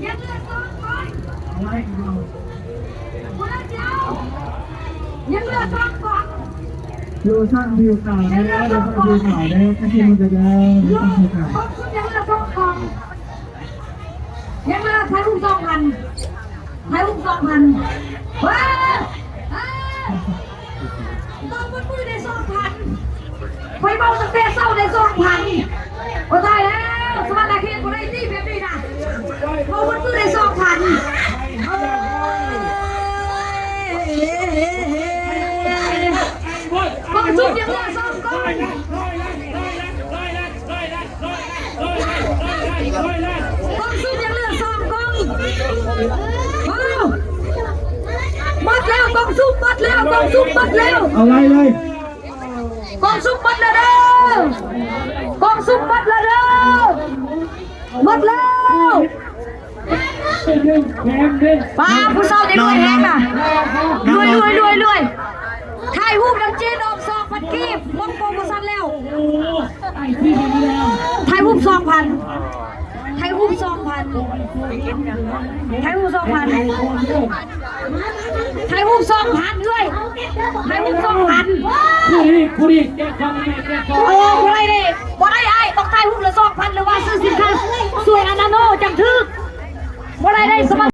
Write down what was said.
ຍັງເຫຼືອສອງກ່ອງ ຄົນລະດຽວ ຍັງເຫຼືອສອງກ່ອງ ໂລຊັນຜິວຂາວແດ່ ໂລຊັນຜິວຂາວແດ່ ກະຊິມັນກະໄດ້ ໂລຊັນຜິວຂາວ ຂອງຊຸດຍັງເຫຼືອສອງກ່ອງ ຍັງເຫຼືອຖ່າຍຮູບສອງພັນ ຖ່າຍຮູບສອງພັນ ເອີ ເອີ. ເວົ້າໝົດມື້ໄດ້ສອງພັນ ຂ້ອຍເວົ້າຕັ້ງແຕ່ເຊົ້າໄດ້ສອງພັນ ໂອ້ ຕາຍແລ້ວ ສະຫວັນນະເຂດບໍ່ໄດ້ຕິແບບນີ້ນະ ເວົ້າໝົດມື້ໄດ້ສອງພັນ ເອີ ກອງຊຸດຍັງເຫຼືອສອງກອງ ກອງຊຸດຍັງເຫຼືອສອງກອງ ເອີ ໝົດແລ້ວ ກອງຊຸມໝົດແລ້ວ ກອງຊຸມໝົດແລ້ວ ເອົາໄລ່ເລີຍ ກອງຊຸມໝົດແລ້ວເດີ ກອງຊຸມໝົດແລ້ວເດີ ໝົດແລ້ວ ປ້າ ຜູ້ສາວນີ້ລວຍແຮງນະ ລວຍ ລວຍ ລວຍ ລວຍ ຖ່າຍຮູບນຳເຈນອອກສອງພັນກີບ ໝົດໂປຣໂມຊັນແລ້ວ ຖ່າຍຮູບສອງພັນ ຖ່າຍຮູບສອງພັນ ຖ່າຍຮູບສອງພັນ ຖ່າຍຮູບສອງພັນເອື້ອຍ ຖ່າຍຮູບສອງພັນ ຜູ້ນີ້ ຜູ້ນີ້ ແຈກຊອງ ແຈກຊອງ ໂອ້ ບໍ່ໄດ້ເດ້ ບໍ່ໄດ້ອ້າຍ ຕ້ອງຖ່າຍຮູບລະສອງພັນ ຫຼືວ່າຊື້ສິນຄ້າຊ່ວຍອານາໂນຈັ່ງຖືກ ບໍ່ໄດ້ໄດ້ສະຫວັນ